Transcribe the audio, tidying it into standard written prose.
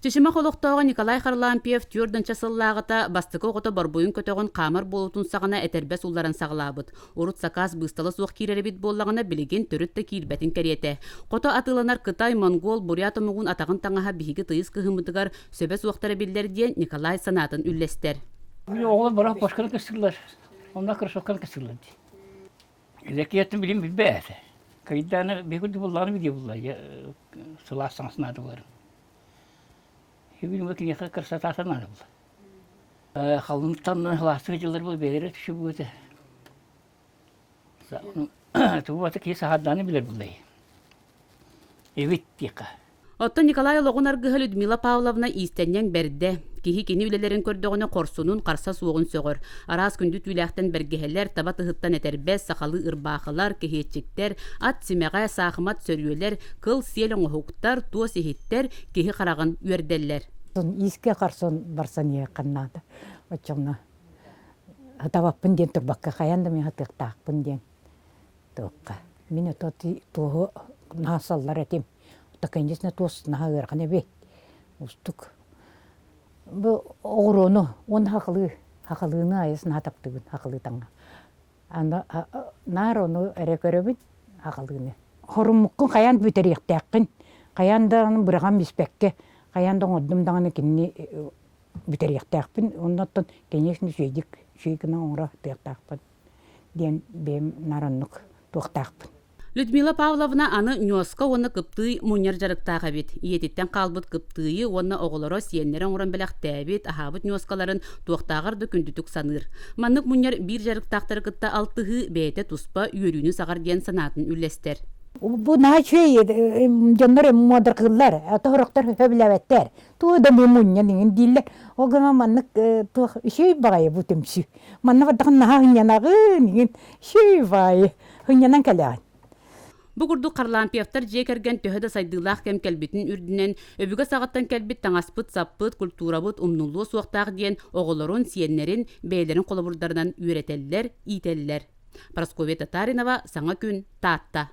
Чычымах олохтооҕо Николай Харлампьев түөрт сыллааҕыта бастакы оҕото борбуйун көтөҕөн хаамар буолуутун саҕана этэрбэс улларан саҕалаабыт. Урут сакаас быыстала суох киирэр эбит буоллаҕына, билигин төрүт да киирбэтин кэриэтэ. Хото атыыланар Кытай, Монгол, Бурят омугун атаҕын таҥаһа биһиги тыйыс кыһыммытыгар сөбө суохтара биллэр диэн Николай санаатын үллэстэр. Оҕолор бара башканы кыстыыллар, онно кроссовканы кыстыыллар дии. Лэкиэттин билим билбэт. Кайдааны бегүрдү буллаҕына видео булла сылаас саҥас наада буларын. Билим киниэхэ красотата наада булла. Халынтан сылаастык дьыллар бу бэйэлэрэ түшү Тугу киһи саһардааны билэр буллай. Эбит диэххэ. Оттон Николай олоҕун аргыһа Людмила Павловна иистэнньэҥ бэрдэ. Киһи кини үлэлэрин көрдөҕүнэ хорсунун, харса суоҕун сөҕөр. Араас күндү түүлээхтэн бэргэһэлэр, таба тыһыттан этэрбэс, сахалыы ырбаахылар, кэһиэччиктэр, ат симэҕэ, саахымат сөрүөлэр, кыл сиэл оҥоһуктар, туос иһиттэр киһи хараҕын үөрдэллэр. Иискэ харсон барсан иһиэххин наада. Оччоҕуна сатабаппын диэн турбакка хайаан да мин сатыахтаахпын диэн туохха. Мин ото туоһу наһаа саллар этим. Ото конечно туос наһаа ыарахан эбит. Устук. Бу оҕуруону уонна хахылыы хахылыыны айыс наһаа таптыыбын хахылыы таҥа. Аны наар ону эрэ көрөбүн хахылыыны. Хоруммуккун хайаан бүтэриэхтээххин. Хайаан даҕаны быраҕан биспэккэ, хайаан да оҥордум даҕаны кинини бүтэриэхтээхпин. Оннуттан, конечно, үчүгэйдик үчүгэй гына оҥоро сатыахтаахпын. диэн бэйэм наар оннук туохтаахпын. Людмила Павловна аны ньуоска уонна кыптыый мунньар дьарыктаах эбит. Ийэтиттэн хаалбыт кыптыыйы уонна оҕолоро сиэннэрэ оҥорон бэлэхтээбит, аһаабыт ньуоскаларын туохтааҕар да күндүтүк саныыр. Маннык мунньар биир дьарыктаахтары кытта алтыһыы бэйэтэ туспа үөрүүнү саҕар диэн санаатын үллэстэр. Бу наһаа үчүгэй дьоннор муодаргыыллар, тоһорохтор сөбүлээбэттэр. Тугу да бу мунньан иҥин дииллэр. Ол гынан маннык туох үчүгэй баҕайы бу түмсүү. Манна бардахын наһаа һынньанаҕын, игин шивай һынньанан кэлэҕин. Бу курдук Харлампьевтар дьиэ кэргэн төһө да сайдыылаах кэм кэлбитин үрдүнэн, өбүгэ саҕаттан кэлбит таҥаспыт-саппыт, культурабыт умнуллуо суохтаах диэн оҕолорун, сиэннэрин бэйэлэрин холобурдарынан үөрэтэллэр, иитэллэр. Прасковья Татаринова, Саҥа күн, Таатта.